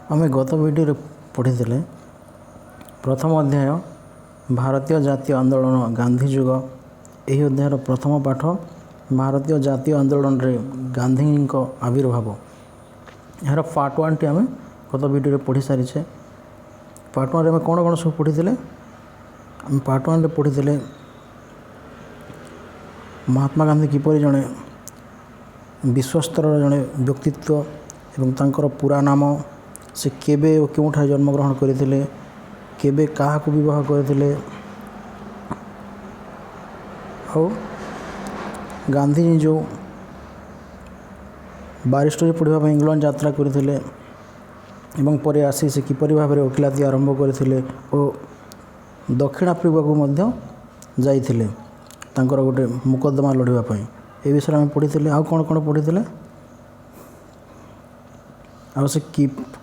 ଆମେ ଗତ ଭିଡ଼ିଓରେ ପଢ଼ିଥିଲେ ପ୍ରଥମ ଅଧ୍ୟାୟ ଭାରତୀୟ ଜାତୀୟ ଆନ୍ଦୋଳନ ଗାନ୍ଧୀ ଯୁଗ। ଏହି ଅଧ୍ୟାୟର ପ୍ରଥମ ପାଠ ଭାରତୀୟ ଜାତୀୟ ଆନ୍ଦୋଳନରେ ଗାନ୍ଧୀଙ୍କ ଆବିର୍ଭାବ। ଏହାର ପାର୍ଟ ୱାନ୍ଟି ଆମେ ଗତ ଭିଡ଼ିଓରେ ପଢ଼ି ସାରିଛେ। ପାର୍ଟ ୱାନ୍ରେ ଆମେ କ'ଣ କ'ଣ ସବୁ ପଢ଼ିଥିଲେ? ଆମେ ପାର୍ଟ ୱାନ୍ରେ ପଢ଼ିଥିଲେ ମହାତ୍ମା ଗାନ୍ଧୀ କିପରି ଜଣେ ବିଶ୍ୱସ୍ତରର ଜଣେ ବ୍ୟକ୍ତିତ୍ୱ ଏବଂ ତାଙ୍କର ପୁରା ନାମ, ସେ କେବେ ଓ କେଉଁଠାରେ ଜନ୍ମଗ୍ରହଣ କରିଥିଲେ, କେବେ କାହାକୁ ବିବାହ କରିଥିଲେ, ଆଉ ଗାନ୍ଧୀଜୀ ଯେଉଁ ବାରିଷ୍ଟରୀ ପଢ଼ିବା ପାଇଁ ଇଂଲଣ୍ଡ ଯାତ୍ରା କରିଥିଲେ ଏବଂ ପରେ ଆସି ସେ କିପରି ଭାବରେ ଓକିଲାତି ଆରମ୍ଭ କରିଥିଲେ ଓ ଦକ୍ଷିଣ ଆଫ୍ରିକାକୁ ମଧ୍ୟ ଯାଇଥିଲେ ତାଙ୍କର ଗୋଟେ ମୋକଦ୍ଦମା ଲଢ଼ିବା ପାଇଁ, ଏ ବିଷୟରେ ଆମେ ପଢ଼ିଥିଲେ। ଆଉ କ'ଣ କ'ଣ ପଢ଼ିଥିଲେ? ଆଉ ସେ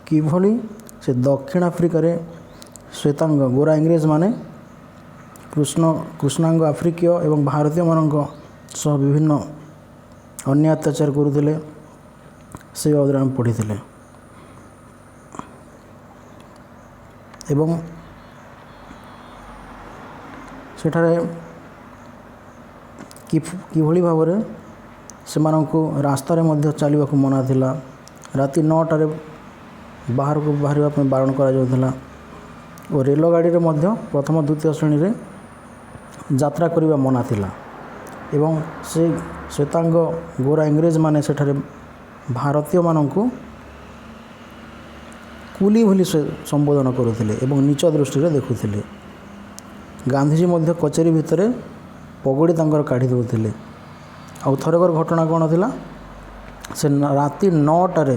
କିଭଳି ସେ ଦକ୍ଷିଣ ଆଫ୍ରିକାରେ ଶ୍ୱେତାଙ୍ଗ ଗୋରା ଇଂରେଜମାନେ କୃଷ୍ଣାଙ୍ଗ ଆଫ୍ରିକୀୟ ଏବଂ ଭାରତୀୟମାନଙ୍କ ସହ ବିଭିନ୍ନ ଅନ୍ୟାୟ ଅତ୍ୟାଚାର କରୁଥିଲେ, ସେ ବାବଦରେ ଆମେ ପଢ଼ିଥିଲେ। ଏବଂ ସେଠାରେ କିଭଳି ଭାବରେ ସେମାନଙ୍କୁ ରାସ୍ତାରେ ମଧ୍ୟ ଚାଲିବାକୁ ମନା ଥିଲା, ରାତି 9ଟାରେ ବାହାରକୁ ବାହାରିବା ପାଇଁ ବାରଣ କରାଯାଉଥିଲା ଓ ରେଳଗାଡ଼ିରେ ମଧ୍ୟ ପ୍ରଥମ ଦ୍ୱିତୀୟ ଶ୍ରେଣୀରେ ଯାତ୍ରା କରିବା ମନା ଥିଲା। ଏବଂ ସେ ଶ୍ୱେତାଙ୍ଗ ଗୋରା ଇଂରେଜମାନେ ସେଠାରେ ଭାରତୀୟମାନଙ୍କୁ କୁଲି ବୋଲି ସେ ସମ୍ବୋଧନ କରୁଥିଲେ ଏବଂ ନୀଚ ଦୃଷ୍ଟିରେ ଦେଖୁଥିଲେ। ଗାନ୍ଧୀଜୀ ମଧ୍ୟ କଚେରୀ ଭିତରେ ପଗଡ଼ି ତାଙ୍କର କାଢ଼ି ଦେଉଥିଲେ। ଆଉ ଥରକର ଘଟଣା କ'ଣ ଥିଲା? ସେ ରାତି 9ଟାରେ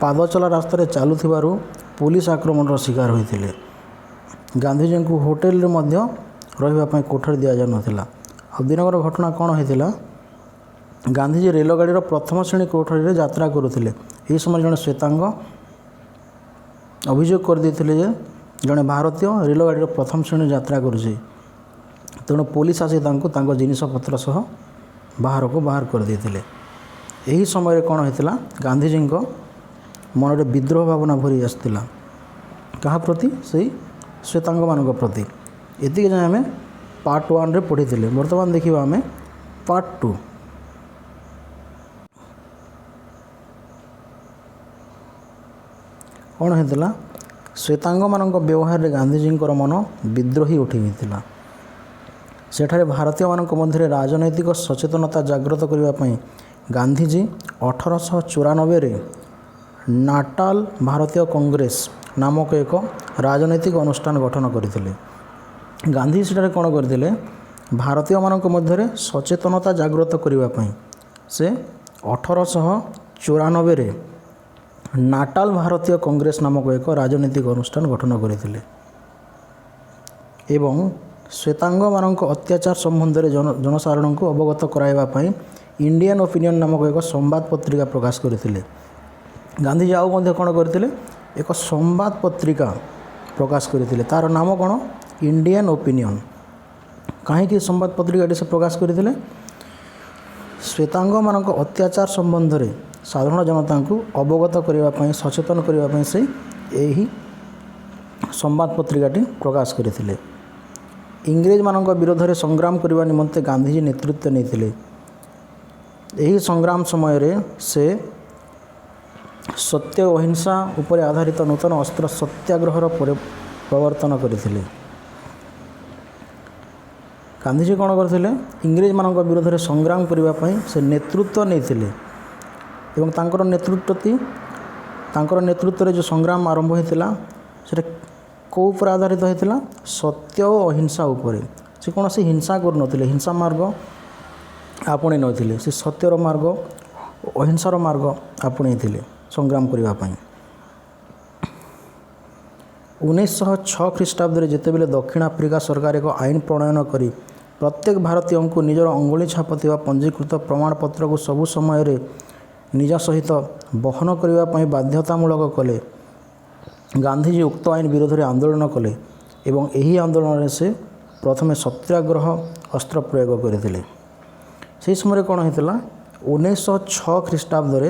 ପାଦଚଲା ରାସ୍ତାରେ ଚାଲୁଥିବାରୁ ପୋଲିସ ଆକ୍ରମଣର ଶିକାର ହୋଇଥିଲେ। ଗାନ୍ଧୀଜୀଙ୍କୁ ହୋଟେଲରେ ମଧ୍ୟ ରହିବା ପାଇଁ କୋଠରୀ ଦିଆଯାଉନଥିଲା। ଆଉ ଦିନକର ଘଟଣା କ'ଣ ହେଇଥିଲା? ଗାନ୍ଧୀଜୀ ରେଳଗାଡ଼ିର ପ୍ରଥମ ଶ୍ରେଣୀ କୋଠରୀରେ ଯାତ୍ରା କରୁଥିଲେ। ଏହି ସମୟରେ ଜଣେ ଶ୍ୱେତାଙ୍ଗ ଅଭିଯୋଗ କରିଦେଇଥିଲେ ଯେ ଜଣେ ଭାରତୀୟ ରେଳଗାଡ଼ିର ପ୍ରଥମ ଶ୍ରେଣୀ ଯାତ୍ରା କରୁଛି। ତେଣୁ ପୋଲିସ ଆସି ତାଙ୍କୁ ତାଙ୍କ ଜିନିଷପତ୍ର ସହ ବାହାରକୁ ବାହାର କରିଦେଇଥିଲେ। ଏହି ସମୟରେ କ'ଣ ହେଇଥିଲା? ଗାନ୍ଧୀଜୀଙ୍କ ମନରେ ବିଦ୍ରୋହ ଭାବନା ଭରି ଆସିଥିଲା। କାହା ପ୍ରତି? ସେଇ ଶ୍ୱେତାଙ୍ଗମାନଙ୍କ ପ୍ରତି। ଏତିକି ଯାଏଁ ଆମେ ପାର୍ଟ ୱାନ୍ରେ ପଢ଼ିଥିଲେ। ବର୍ତ୍ତମାନ ଦେଖିବା ଆମେ ପାର୍ଟ ଟୁ। କ'ଣ ହେଇଥିଲା? ଶ୍ୱେତାଙ୍ଗମାନଙ୍କ ବ୍ୟବହାରରେ ଗାନ୍ଧୀଜୀଙ୍କର ମନ ବିଦ୍ରୋହୀ ଉଠିଯାଇଥିଲା। ସେଠାରେ ଭାରତୀୟମାନଙ୍କ ମଧ୍ୟରେ ରାଜନୈତିକ ସଚେତନତା ଜାଗ୍ରତ କରିବା ପାଇଁ ଗାନ୍ଧୀଜୀ 1894ରେ ନାଟାଲ ଭାରତୀୟ କଂଗ୍ରେସ ନାମକ ଏକ ରାଜନୈତିକ ଅନୁଷ୍ଠାନ ଗଠନ କରିଥିଲେ। ଗାନ୍ଧୀଜୀ ସେଠାରେ କ'ଣ କରିଥିଲେ? ଭାରତୀୟମାନଙ୍କ ମଧ୍ୟରେ ସଚେତନତା ଜାଗ୍ରତ କରିବା ପାଇଁ ସେ 1894ରେ ନାଟାଲ ଭାରତୀୟ କଂଗ୍ରେସ ନାମକ ଏକ ରାଜନୈତିକ ଅନୁଷ୍ଠାନ ଗଠନ କରିଥିଲେ ଏବଂ ଶ୍ୱେତାଙ୍ଗମାନଙ୍କ ଅତ୍ୟାଚାର ସମ୍ବନ୍ଧରେ ଜନସାଧାରଣଙ୍କୁ ଅବଗତ କରାଇବା ପାଇଁ ଇଣ୍ଡିଆନ୍ ଓପିନିଅନ୍ ନାମକ ଏକ ସମ୍ବାଦ ପତ୍ରିକା ପ୍ରକାଶ କରିଥିଲେ। ଗାନ୍ଧୀଜୀ ଆଉ ମଧ୍ୟ କ'ଣ କରିଥିଲେ? ଏକ ସମ୍ବାଦ ପତ୍ରିକା ପ୍ରକାଶ କରିଥିଲେ। ତା'ର ନାମ କ'ଣ? Indian opinion. କାହିଁକି ସମ୍ବାଦ ପତ୍ରିକାଟି ସେ ପ୍ରକାଶ କରିଥିଲେ? ଶ୍ୱେତାଙ୍ଗମାନଙ୍କ ଅତ୍ୟାଚାର ସମ୍ବନ୍ଧରେ ସାଧାରଣ ଜନତାଙ୍କୁ ଅବଗତ କରିବା ପାଇଁ, ସଚେତନ କରିବା ପାଇଁ ସେ ଏହି ସମ୍ବାଦ ପତ୍ରିକାଟି ପ୍ରକାଶ କରିଥିଲେ। ଇଂରେଜମାନଙ୍କ ବିରୋଧରେ ସଂଗ୍ରାମ କରିବା ନିମନ୍ତେ ଗାନ୍ଧୀଜୀ ନେତୃତ୍ୱ ନେଇଥିଲେ। ଏହି ସଂଗ୍ରାମ ସମୟରେ ସେ ସତ୍ୟ ଓ ଅହିଂସା ଉପରେ ଆଧାରିତ ନୂତନ ଅସ୍ତ୍ର ସତ୍ୟାଗ୍ରହର ପ୍ରବର୍ତ୍ତନ କରିଥିଲେ। ଗାନ୍ଧୀଜୀ କ'ଣ କରିଥିଲେ? ଇଂରେଜମାନଙ୍କ ବିରୋଧରେ ସଂଗ୍ରାମ କରିବା ପାଇଁ ସେ ନେତୃତ୍ୱ ନେଇଥିଲେ ଏବଂ ତାଙ୍କର ନେତୃତ୍ୱରେ ଯେଉଁ ସଂଗ୍ରାମ ଆରମ୍ଭ ହୋଇଥିଲା ସେଟା କେଉଁ ଉପରେ ଆଧାରିତ ହୋଇଥିଲା? ସତ୍ୟ ଓ ଅହିଂସା ଉପରେ। ସେ କୌଣସି ହିଂସା କରୁନଥିଲେ, ହିଂସା ମାର୍ଗ ଆପଣେଇ ନଥିଲେ। ସେ ସତ୍ୟର ମାର୍ଗ, ଅହିଂସାର ମାର୍ଗ ଆପଣେଇଥିଲେ ସଂଗ୍ରାମ କରିବା ପାଇଁ। 1906 ଖ୍ରୀଷ୍ଟାବ୍ଦରେ ଯେତେବେଳେ ଦକ୍ଷିଣ ଆଫ୍ରିକା ସରକାର ଏକ ଆଇନ ପ୍ରଣୟନ କରି ପ୍ରତ୍ୟେକ ଭାରତୀୟଙ୍କୁ ନିଜର ଅଙ୍ଗୁଳି ଛାପ ଥିବା ପଞ୍ଜୀକୃତ ପ୍ରମାଣପତ୍ରକୁ ସବୁ ସମୟରେ ନିଜ ସହିତ ବହନ କରିବା ପାଇଁ ବାଧ୍ୟତାମୂଳକ କଲେ, ଗାନ୍ଧୀଜୀ ଉକ୍ତ ଆଇନ ବିରୋଧରେ ଆନ୍ଦୋଳନ କଲେ ଏବଂ ଏହି ଆନ୍ଦୋଳନରେ ସେ ପ୍ରଥମେ ସତ୍ୟାଗ୍ରହ ଅସ୍ତ୍ର ପ୍ରୟୋଗ କରିଥିଲେ। ସେହି ସମୟରେ କ'ଣ ହେଇଥିଲା? 1906 ଖ୍ରୀଷ୍ଟାବ୍ଦରେ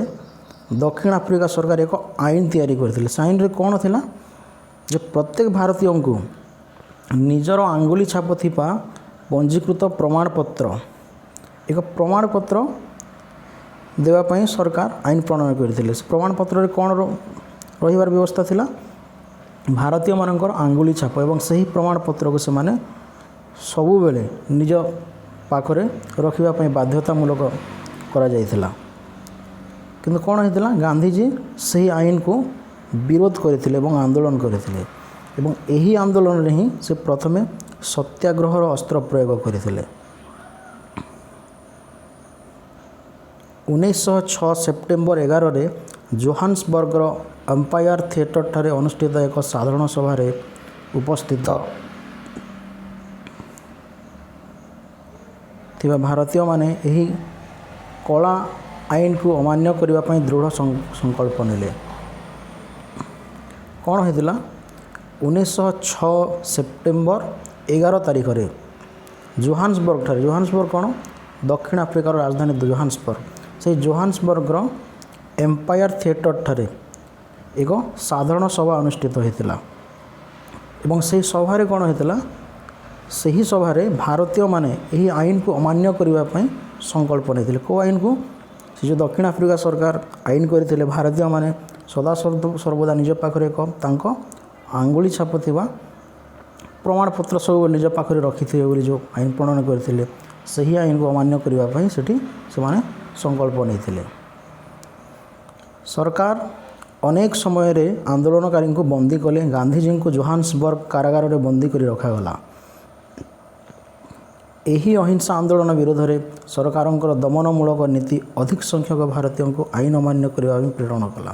ଦକ୍ଷିଣ ଆଫ୍ରିକା ସରକାର ଏକ ଆଇନ ତିଆରି କରିଥିଲେ। ସେ ଆଇନରେ କ'ଣ ଥିଲା ଯେ ପ୍ରତ୍ୟେକ ଭାରତୀୟଙ୍କୁ ନିଜର ଆଙ୍ଗୁଳି ଛାପ ଥିବା ପଞ୍ଜୀକୃତ ପ୍ରମାଣପତ୍ର, ଏକ ପ୍ରମାଣପତ୍ର ଦେବା ପାଇଁ ସରକାର ଆଇନ ପ୍ରଣୟନ କରିଥିଲେ। ସେ ପ୍ରମାଣପତ୍ରରେ କ'ଣ ରହିବାର ବ୍ୟବସ୍ଥା ଥିଲା? ଭାରତୀୟମାନଙ୍କର ଆଙ୍ଗୁଳି ଛାପ, ଏବଂ ସେହି ପ୍ରମାଣପତ୍ରକୁ ସେମାନେ ସବୁବେଳେ ନିଜ ପାଖରେ ରଖିବା ପାଇଁ ବାଧ୍ୟତାମୂଳକ କରାଯାଇଥିଲା। କିନ୍ତୁ କ'ଣ ହେଇଥିଲା? ଗାନ୍ଧିଜୀ ସେହି ଆଇନକୁ ବିରୋଧ କରିଥିଲେ ଏବଂ ଆନ୍ଦୋଳନ କରିଥିଲେ, ଏବଂ ଏହି ଆନ୍ଦୋଳନରେ ହିଁ ସେ ପ୍ରଥମେ ସତ୍ୟାଗ୍ରହର ଅସ୍ତ୍ର ପ୍ରୟୋଗ କରିଥିଲେ। 1906 ସେପ୍ଟେମ୍ବର 11ରେ ଜୋହାନ୍ସବର୍ଗର ଏମ୍ପାୟାର ଥିଏଟରଠାରେ ଅନୁଷ୍ଠିତ ଏକ ସାଧାରଣ ସଭାରେ ଉପସ୍ଥିତ ଥିବା ଭାରତୀୟମାନେ ଏହି କଳା ଆଇନକୁ ଅମାନ୍ୟ କରିବା ପାଇଁ ଦୃଢ଼ ସଂକଳ୍ପ ନେଲେ। କ'ଣ ହେଇଥିଲା? 1906 ସେପ୍ଟେମ୍ବର 11 ତାରିଖରେ ଜୋହାନ୍ସବର୍ଗଠାରେ, ଜୋହାନ୍ସବର୍ଗ କ'ଣ? ଦକ୍ଷିଣ ଆଫ୍ରିକାର ରାଜଧାନୀ ଜୋହାନ୍ସବର୍ଗ। ସେଇ ଜୋହାନ୍ସବର୍ଗର ଏମ୍ପାୟାର ଥିଏଟରଠାରେ ଏକ ସାଧାରଣ ସଭା ଅନୁଷ୍ଠିତ ହୋଇଥିଲା, ଏବଂ ସେହି ସଭାରେ କ'ଣ ହେଇଥିଲା? ସେହି ସଭାରେ ଭାରତୀୟମାନେ ଏହି ଆଇନକୁ ଅମାନ୍ୟ କରିବା ପାଇଁ ସଂକଳ୍ପ ନେଇଥିଲେ। କେଉଁ ଆଇନକୁ? ସେ ଯେଉଁ ଦକ୍ଷିଣ ଆଫ୍ରିକା ସରକାର ଆଇନ କରିଥିଲେ, ଭାରତୀୟମାନେ ସଦା ସର୍ବଦା ନିଜ ପାଖରେ ଏକ ତାଙ୍କ ଆଙ୍ଗୁଳି ଛାପ ଥିବା ପ୍ରମାଣପତ୍ର ସବୁ ନିଜ ପାଖରେ ରଖିଥିବେ ବୋଲି ଯେଉଁ ଆଇନ ପ୍ରଣୟନ କରିଥିଲେ, ସେହି ଆଇନକୁ ଅମାନ୍ୟ କରିବା ପାଇଁ ସେଠି ସେମାନେ ସଂକଳ୍ପ ନେଇଥିଲେ। ସରକାର ଅନେକ ସମୟରେ ଆନ୍ଦୋଳନକାରୀଙ୍କୁ ବନ୍ଦୀ କଲେ। ଗାନ୍ଧିଜୀଙ୍କୁ ଜୋହାନ୍ସବର୍ଗ କାରାଗାରରେ ବନ୍ଦୀ କରି ରଖାଗଲା। ଏହି ଅହିଂସା ଆନ୍ଦୋଳନ ବିରୋଧରେ ସରକାରଙ୍କର ଦମନମୂଳକ ନୀତି ଅଧିକ ସଂଖ୍ୟକ ଭାରତୀୟଙ୍କୁ ଆଇନ ଅମାନ୍ୟ କରିବା ପାଇଁ ପ୍ରେରଣ କଲା।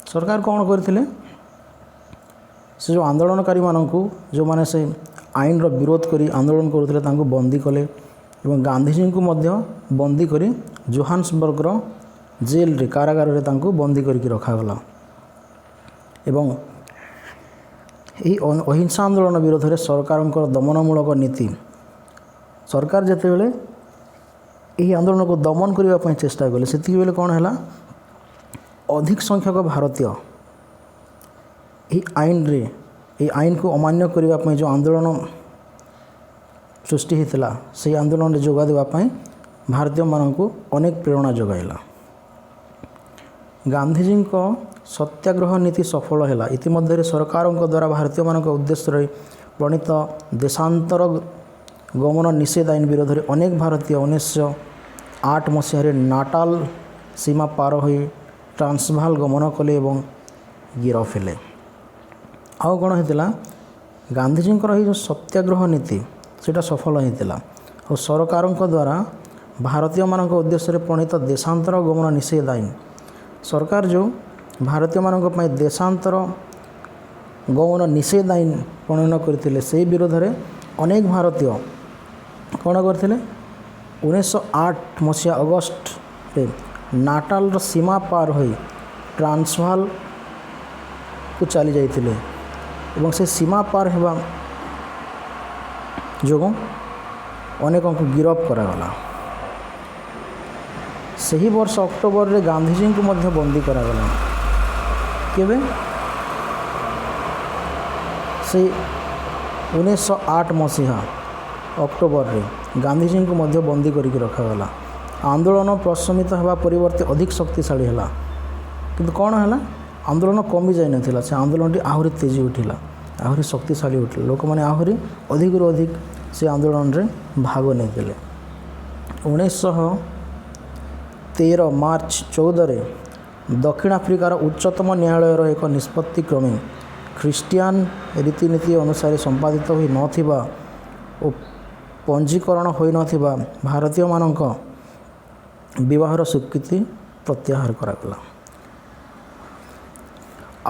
ସରକାର କ'ଣ କରିଥିଲେ? ସେ ଯେଉଁ ଆନ୍ଦୋଳନକାରୀମାନଙ୍କୁ, ଯେଉଁମାନେ ସେ ଆଇନର ବିରୋଧ କରି ଆନ୍ଦୋଳନ କରୁଥିଲେ, ତାଙ୍କୁ ବନ୍ଦୀ କଲେ ଏବଂ ଗାନ୍ଧିଜୀଙ୍କୁ ମଧ୍ୟ ବନ୍ଦୀ କରି ଜୋହାନ୍ସବର୍ଗର ଜେଲରେ, କାରାଗାରରେ ତାଙ୍କୁ ବନ୍ଦୀ କରିକି ରଖାଗଲା। ଏବଂ ଏହି ଅହିଂସା ଆନ୍ଦୋଳନ ବିରୋଧରେ ସରକାରଙ୍କର ଦମନମୂଳକ ନୀତି, ସରକାର ଯେତେବେଳେ ଏହି ଆନ୍ଦୋଳନକୁ ଦମନ କରିବା ପାଇଁ ଚେଷ୍ଟା କଲେ, ସେତିକି ବେଳେ କ'ଣ ହେଲା? ଅଧିକ ସଂଖ୍ୟକ ଭାରତୀୟ ଏହି ଆଇନରେ, ଏହି ଆଇନକୁ ଅମାନ୍ୟ କରିବା ପାଇଁ ଯେଉଁ ଆନ୍ଦୋଳନ ସୃଷ୍ଟି ହୋଇଥିଲା, ସେହି ଆନ୍ଦୋଳନରେ ଯୋଗ ଦେବା ପାଇଁ ଭାରତୀୟମାନଙ୍କୁ ଅନେକ ପ୍ରେରଣା ଯୋଗାଇଲା। ଗାନ୍ଧିଜୀଙ୍କ ସତ୍ୟାଗ୍ରହ ନୀତି ସଫଳ ହେଲା। ଇତିମଧ୍ୟରେ ସରକାରଙ୍କ ଦ୍ୱାରା ଭାରତୀୟମାନଙ୍କ ଉଦ୍ଦେଶ୍ୟରେ ପ୍ରଣୀତ ଦେଶାନ୍ତର ଗମନ ନିଷେଧ ଆଇନ ବିରୋଧରେ ଅନେକ ଭାରତୀୟ 1908 ମସିହାରେ ନାଟାଲ ସୀମା ପାର ହୋଇ ଟ୍ରାନ୍ସଭାଲ ଗମନ କଲେ ଏବଂ ଗିରଫ ହେଲେ। ଆଉ କ'ଣ ହେଇଥିଲା? ଗାନ୍ଧିଜୀଙ୍କର ଏହି ଯେଉଁ ସତ୍ୟାଗ୍ରହ ନୀତି, ସେଇଟା ସଫଳ ହେଇଥିଲା। ଆଉ ସରକାରଙ୍କ ଦ୍ୱାରା ଭାରତୀୟମାନଙ୍କ ଉଦ୍ଦେଶ୍ୟରେ ପ୍ରଣୀତ ଦେଶାନ୍ତର ଗମନ ନିଷେଧ ଆଇନ, ସରକାର ଯେଉଁ ଭାରତୀୟମାନଙ୍କ ପାଇଁ ଦେଶାନ୍ତର ଗମନ ନିଷେଧ ଆଇନ ପ୍ରଣୟନ କରିଥିଲେ, ସେହି ବିରୋଧରେ ଅନେକ ଭାରତୀୟ କ'ଣ କରିଥିଲେ? 1908 ମସିହା ଅଗଷ୍ଟରେ ନାଟାଲର ସୀମା ପାର ହୋଇ ଟ୍ରାନ୍ସଭାଲକୁ ଚାଲି ଯାଇଥିଲେ, ଏବଂ ସେ ସୀମା ପାର ହେବା ଯୋଗୁଁ ଅନେକଙ୍କୁ ଗିରଫ କରାଗଲା। ସେହି ବର୍ଷ ଅକ୍ଟୋବରରେ ଗାନ୍ଧିଜୀଙ୍କୁ ମଧ୍ୟ ବନ୍ଦୀ କରାଗଲା। କେବେ? ସେଇ 1908 ମସିହା ଅକ୍ଟୋବରରେ ଗାନ୍ଧିଜୀଙ୍କୁ ମଧ୍ୟ ବନ୍ଦୀ କରିକି ରଖାଗଲା। ଆନ୍ଦୋଳନ ପ୍ରଶମିତ ହେବା ପରିବର୍ତ୍ତେ ଅଧିକ ଶକ୍ତିଶାଳୀ ହେଲା। କିନ୍ତୁ କ'ଣ ହେଲା? ଆନ୍ଦୋଳନ କମି ଯାଇନଥିଲା, ସେ ଆନ୍ଦୋଳନଟି ଆହୁରି ତେଜି ଉଠିଲା, ଆହୁରି ଶକ୍ତିଶାଳୀ ଉଠିଲା। ଲୋକମାନେ ଆହୁରି ଅଧିକରୁ ଅଧିକ ସେ ଆନ୍ଦୋଳନରେ ଭାଗ ନେଇଥିଲେ। 1913 ମାର୍ଚ୍ଚ 14ରେ ଦକ୍ଷିଣ ଆଫ୍ରିକାର ଉଚ୍ଚତମ ନ୍ୟାୟାଳୟର ଏକ ନିଷ୍ପତ୍ତି କ୍ରମେ ଖ୍ରୀଷ୍ଟିଆନ ରୀତିନୀତି ଅନୁସାରେ ସମ୍ପାଦିତ ହୋଇନଥିବା ଓ ପଞ୍ଜୀକରଣ ହୋଇନଥିବା ଭାରତୀୟମାନଙ୍କ ବିବାହର ସ୍ୱୀକୃତି ପ୍ରତ୍ୟାହାର କରାଗଲା।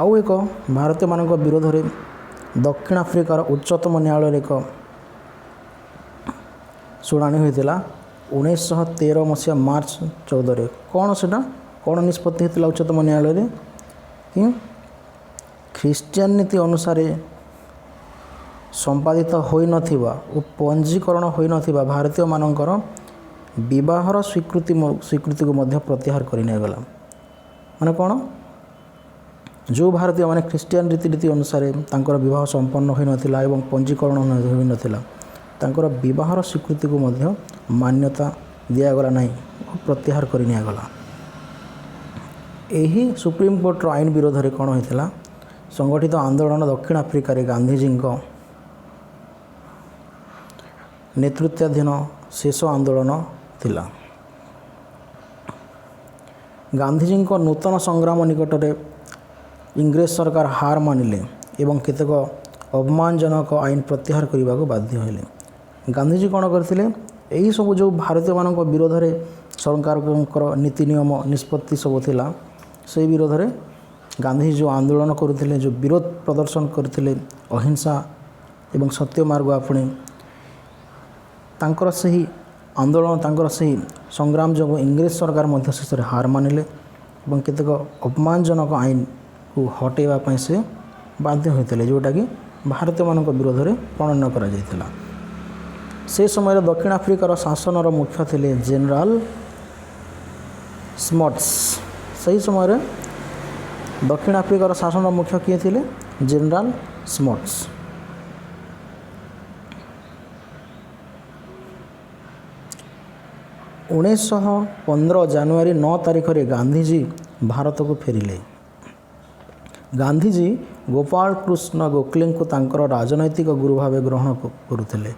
ଆଉ ଏକ ଭାରତୀୟମାନଙ୍କ ବିରୋଧରେ ଦକ୍ଷିଣ ଆଫ୍ରିକାର ଉଚ୍ଚତମ ନ୍ୟାୟାଳୟରେ ଏକ ଶୁଣାଣି ହୋଇଥିଲା 1913 ମସିହା ମାର୍ଚ୍ଚ 14ରେ। କ'ଣ ସେଟା? କ'ଣ ନିଷ୍ପତ୍ତି ହେଇଥିଲା ଉଚ୍ଚତମ ନ୍ୟାୟାଳୟରେ? କି ଖ୍ରୀଷ୍ଟିଆନ ନୀତି ଅନୁସାରେ ସମ୍ପାଦିତ ହୋଇନଥିବା ଓ ପଞ୍ଜୀକରଣ ହୋଇନଥିବା ଭାରତୀୟମାନଙ୍କର ବିବାହର ସ୍ୱୀକୃତିକୁ ମଧ୍ୟ ପ୍ରତ୍ୟାହାର କରିନିଆଗଲା। ମାନେ କ'ଣ? ଯେଉଁ ଭାରତୀୟମାନେ ଖ୍ରୀଷ୍ଟିଆନ ରୀତିନୀତି ଅନୁସାରେ ତାଙ୍କର ବିବାହ ସମ୍ପନ୍ନ ହୋଇନଥିଲା ଏବଂ ପଞ୍ଜୀକରଣ ହୋଇନଥିଲା, ତାଙ୍କର ବିବାହର ସ୍ୱୀକୃତିକୁ ମଧ୍ୟ ମାନ୍ୟତା ଦିଆଗଲା ନାହିଁ ଓ ପ୍ରତ୍ୟାହାର କରି ନିଆଗଲା। ଏହି ସୁପ୍ରିମକୋର୍ଟର ଆଇନ ବିରୋଧରେ କ'ଣ ହୋଇଥିଲା? ସଂଗଠିତ ଆନ୍ଦୋଳନ ଦକ୍ଷିଣ ଆଫ୍ରିକାରେ ଗାନ୍ଧିଜୀଙ୍କ ନେତୃତ୍ୱାଧୀନ ଶେଷ ଆନ୍ଦୋଳନ ଥିଲା। ଗାନ୍ଧିଜୀଙ୍କ ନୂତନ ସଂଗ୍ରାମ ନିକଟରେ ଇଂରେଜ ସରକାର ହାର ମାନିଲେ ଏବଂ କେତେକ ଅପମାନଜନକ ଆଇନ ପ୍ରତ୍ୟାହାର କରିବାକୁ ବାଧ୍ୟ ହେଲେ। ଗାନ୍ଧିଜୀ କ'ଣ କରିଥିଲେ? ଏହିସବୁ ଯେଉଁ ଭାରତୀୟମାନଙ୍କ ବିରୋଧରେ ସରକାରଙ୍କର ନୀତି ନିୟମ ନିଷ୍ପତ୍ତି ସବୁ ଥିଲା, ସେଇ ବିରୋଧରେ ଗାନ୍ଧିଜୀ ଯେଉଁ ଆନ୍ଦୋଳନ କରୁଥିଲେ, ଯେଉଁ ବିରୋଧ ପ୍ରଦର୍ଶନ କରିଥିଲେ ଅହିଂସା ଏବଂ ସତ୍ୟ ମାର୍ଗ ଆପଣେଇ, ତାଙ୍କର ସେହି ଆନ୍ଦୋଳନ, ତାଙ୍କର ସେହି ସଂଗ୍ରାମ ଯୋଗୁଁ ଇଂରେଜ ସରକାର ମଧ୍ୟ ଶେଷରେ ହାର ମାନିଲେ ଏବଂ କେତେକ ଅପମାନଜନକ ଆଇନକୁ ହଟେଇବା ପାଇଁ ସେ ବାଧ୍ୟ ହୋଇଥିଲେ, ଯେଉଁଟାକି ଭାରତୀୟମାନଙ୍କ ବିରୋଧରେ ପ୍ରଣୟନ କରାଯାଇଥିଲା। ସେ ସମୟରେ ଦକ୍ଷିଣ ଆଫ୍ରିକାର ଶାସନର ମୁଖ୍ୟ ଥିଲେ ଜେନେରାଲ ସ୍ମଟ୍ସ। ସେହି ସମୟରେ ଦକ୍ଷିଣ ଆଫ୍ରିକାର ଶାସନର ମୁଖ୍ୟ କିଏ ଥିଲେ? General Smuts. 1915 ଜାନୁଆରୀ 9 ତାରିଖରେ ଗାନ୍ଧିଜୀ ଭାରତକୁ ଫେରିଲେ। ଗାନ୍ଧିଜୀ ଗୋପାଳ କୃଷ୍ଣ ଗୋଖଲେଙ୍କୁ ତାଙ୍କର ରାଜନୈତିକ ଗୁରୁ ଭାବେ ଗ୍ରହଣ କରୁଥିଲେ।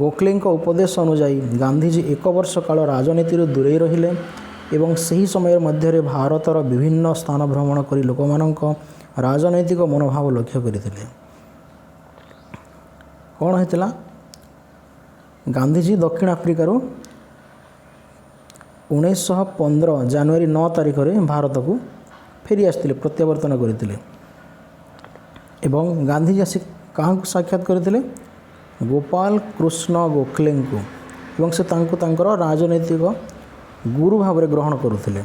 ଗୋଖଲେଙ୍କ ଉପଦେଶ ଅନୁଯାୟୀ ଗାନ୍ଧିଜୀ 1 ବର୍ଷ କାଳ ରାଜନୀତିରୁ ଦୂରେଇ ରହିଲେ ଏବଂ ସେହି ସମୟ ମଧ୍ୟରେ ଭାରତର ବିଭିନ୍ନ ସ୍ଥାନ ଭ୍ରମଣ କରି ଲୋକମାନଙ୍କ ରାଜନୈତିକ ମନୋଭାବ ଲକ୍ଷ୍ୟ କରିଥିଲେ। କ'ଣ ହେଇଥିଲା? ଗାନ୍ଧିଜୀ ଦକ୍ଷିଣ ଆଫ୍ରିକାରୁ 1915 ଜାନୁଆରୀ 9 ତାରିଖରେ ଭାରତକୁ ଫେରି ଆସିଥିଲେ, ପ୍ରତ୍ୟାବର୍ତ୍ତନ କରିଥିଲେ ଏବଂ ଗାନ୍ଧିଜୀ ଆସି କାହାକୁ ସାକ୍ଷାତ କରିଥିଲେ? ଗୋପାଳ କୃଷ୍ଣ ଗୋଖଲେଙ୍କୁ, ଏବଂ ସେ ତାଙ୍କୁ ତାଙ୍କର ରାଜନୈତିକ ଗୁରୁ ଭାବରେ ଗ୍ରହଣ କରୁଥିଲେ।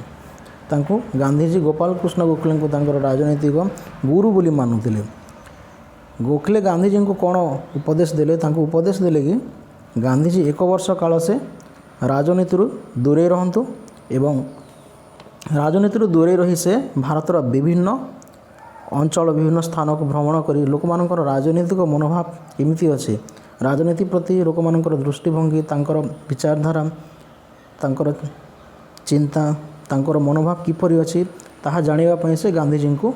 ତାଙ୍କୁ ଗାନ୍ଧିଜୀ ଗୋପାଳ କୃଷ୍ଣ ଗୋଖଲେଙ୍କୁ ତାଙ୍କର ରାଜନୈତିକ ଗୁରୁ ବୋଲି ମାନୁଥିଲେ। ଗୋଖଲେ ଗାନ୍ଧିଜୀଙ୍କୁ କ'ଣ ଉପଦେଶ ଦେଲେ? ତାଙ୍କୁ ଉପଦେଶ ଦେଲେ କି ଗାନ୍ଧିଜୀ 1 ବର୍ଷ କାଳ ସେ ରାଜନୀତିରୁ ଦୂରେଇ ରହନ୍ତୁ ଏବଂ ରାଜନୀତିରୁ ଦୂରେଇ ରହି ସେ ଭାରତର ବିଭିନ୍ନ ଅଞ୍ଚଳ, ବିଭିନ୍ନ ସ୍ଥାନକୁ ଭ୍ରମଣ କରି ଲୋକମାନଙ୍କର ରାଜନୈତିକ ମନୋଭାବ କେମିତି ଅଛି, ରାଜନୀତି ପ୍ରତି ଲୋକମାନଙ୍କର ଦୃଷ୍ଟିଭଙ୍ଗୀ, ତାଙ୍କର ବିଚାରଧାରା, ତାଙ୍କର ଚିନ୍ତା, ତାଙ୍କର ମନୋଭାବ କିପରି ଅଛି ତାହା ଜାଣିବା ପାଇଁ ସେ ଗାନ୍ଧିଜୀଙ୍କୁ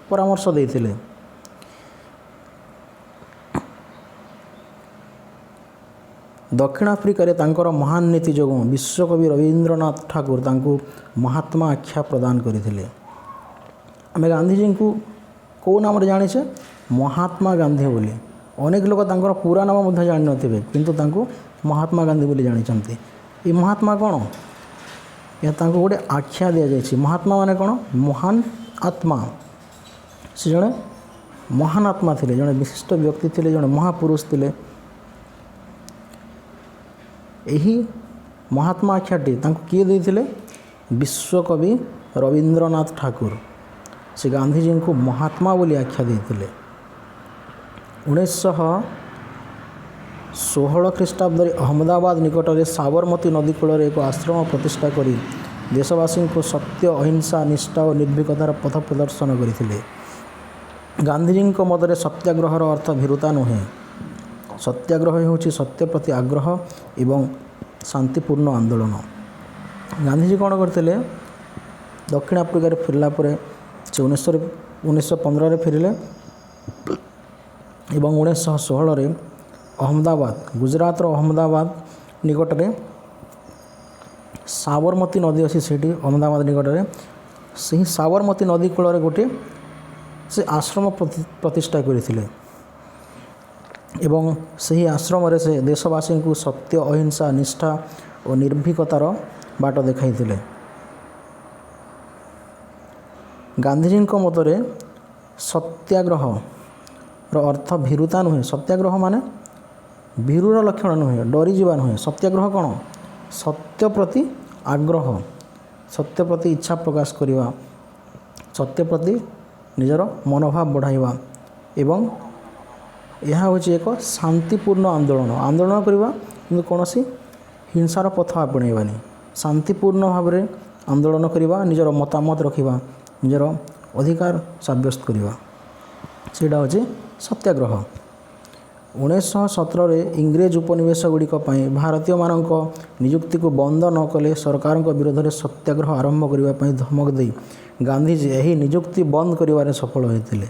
ପରାମର୍ଶ ଦେଇଥିଲେ। ଦକ୍ଷିଣ ଆଫ୍ରିକାରେ ତାଙ୍କର ମହାନ ନୀତି ଯୋଗୁଁ ବିଶ୍ୱକବି ରବୀନ୍ଦ୍ରନାଥ ଠାକୁର ତାଙ୍କୁ ମହାତ୍ମା ଆଖ୍ୟା ପ୍ରଦାନ କରିଥିଲେ। ଆମେ ଗାନ୍ଧିଜୀଙ୍କୁ କେଉଁ ନାମରେ ଜାଣିଛେ? ମହାତ୍ମା ଗାନ୍ଧୀ ବୋଲି। ଅନେକ ଲୋକ ତାଙ୍କର ପୁରା ନାମ ମଧ୍ୟ ଜାଣିନଥିବେ, କିନ୍ତୁ ତାଙ୍କୁ ମହାତ୍ମା ଗାନ୍ଧୀ ବୋଲି ଜାଣିଛନ୍ତି। ଏ ମହାତ୍ମା କ'ଣ? ଏହା ତାଙ୍କୁ ଗୋଟେ ଆଖ୍ୟା ଦିଆଯାଇଛି। ମହାତ୍ମା ମାନେ କ'ଣ? ମହାନ ଆତ୍ମା। ସେ ଜଣେ ମହାନ ଆତ୍ମା ଥିଲେ, ଜଣେ ବିଶିଷ୍ଟ ବ୍ୟକ୍ତି ଥିଲେ, ଜଣେ ମହାପୁରୁଷ ଥିଲେ। ଏହି ମହାତ୍ମା ଆଖ୍ୟାଟି ତାଙ୍କୁ କିଏ ଦେଇଥିଲେ? ବିଶ୍ୱକବି ରବୀନ୍ଦ୍ରନାଥ ଠାକୁର। ସେ ଗାନ୍ଧିଜୀଙ୍କୁ ମହାତ୍ମା ବୋଲି ଆଖ୍ୟା ଦେଇଥିଲେ। 1916 ଖ୍ରୀଷ୍ଟାବ୍ଦରେ ଅହମ୍ମଦାବାଦ ନିକଟରେ ସାବରମତୀ ନଦୀ କୂଳରେ ଏକ ଆଶ୍ରମ ପ୍ରତିଷ୍ଠା କରି ଦେଶବାସୀଙ୍କୁ ସତ୍ୟ, ଅହିଂସା, ନିଷ୍ଠା ଓ ନିର୍ଭୀକତାର ପଥ ପ୍ରଦର୍ଶନ କରିଥିଲେ। ଗାନ୍ଧିଜୀଙ୍କ ମତରେ ସତ୍ୟାଗ୍ରହର ଅର୍ଥ ଭୀରୁତା ନୁହେଁ। ସତ୍ୟାଗ୍ରହ ହେଉଛି ସତ୍ୟ ପ୍ରତି ଆଗ୍ରହ ଏବଂ ଶାନ୍ତିପୂର୍ଣ୍ଣ ଆନ୍ଦୋଳନ। ଗାନ୍ଧିଜୀ କ'ଣ କରିଥିଲେ? ଦକ୍ଷିଣ ଆଫ୍ରିକାରେ ଫେରିଲା ପରେ ସେ 1915ରେ ଫେରିଲେ ଏବଂ 1916ରେ ଅହମ୍ମଦାବାଦ, ଗୁଜରାଟର ଅହମ୍ମଦାବାଦ ନିକଟରେ ସାବରମତୀ ନଦୀ ଅଛି, ସେଇଠି ଅହମ୍ମଦାବାଦ ନିକଟରେ ସେହି ସାବରମତୀ ନଦୀ କୂଳରେ ଗୋଟିଏ ସେ ଆଶ୍ରମ ପ୍ରତିଷ୍ଠା କରିଥିଲେ ଏବଂ ସେହି ଆଶ୍ରମରେ ସେ ଦେଶବାସୀଙ୍କୁ ସତ୍ୟ, ଅହିଂସା, ନିଷ୍ଠା ଓ ନିର୍ଭୀକତାର ବାଟ ଦେଖାଇଥିଲେ। ଗାନ୍ଧିଜୀଙ୍କ ମତରେ ସତ୍ୟାଗ୍ରହର ଅର୍ଥ ଭୀରୁତା ନୁହେଁ। ସତ୍ୟାଗ୍ରହ ମାନେ ଭୀରୁର ଲକ୍ଷଣ ନୁହେଁ, ଡରିଯିବା ନୁହେଁ। ସତ୍ୟାଗ୍ରହ କ'ଣ? ସତ୍ୟ ପ୍ରତି ଆଗ୍ରହ, ସତ୍ୟ ପ୍ରତି ଇଚ୍ଛା ପ୍ରକାଶ କରିବା, ସତ୍ୟ ପ୍ରତି ନିଜର ମନୋଭାବ ବଢ଼ାଇବା ଏବଂ ଏହା ହେଉଛି ଏକ ଶାନ୍ତିପୂର୍ଣ୍ଣ ଆନ୍ଦୋଳନ। ଆନ୍ଦୋଳନ କରିବା କିନ୍ତୁ କୌଣସି ହିଂସାର ପଥ ଆପଣେଇବାନି, ଶାନ୍ତିପୂର୍ଣ୍ଣ ଭାବରେ ଆନ୍ଦୋଳନ କରିବା, ନିଜର ମତାମତ ରଖିବା, ନିଜର ଅଧିକାର ସାବ୍ୟସ୍ତ କରିବା, ସେଇଟା ହେଉଛି ସତ୍ୟାଗ୍ରହ। 1917ରେ ଇଂରେଜ ଉପନିବେଶ ଗୁଡ଼ିକ ପାଇଁ ଭାରତୀୟମାନଙ୍କ ନିଯୁକ୍ତିକୁ ବନ୍ଦ ନ କଲେ ସରକାରଙ୍କ ବିରୋଧରେ ସତ୍ୟାଗ୍ରହ ଆରମ୍ଭ କରିବା ପାଇଁ ଧମକ ଦେଇ ଗାନ୍ଧିଜୀ ଏହି ନିଯୁକ୍ତି ବନ୍ଦ କରିବାରେ ସଫଳ ହୋଇଥିଲେ।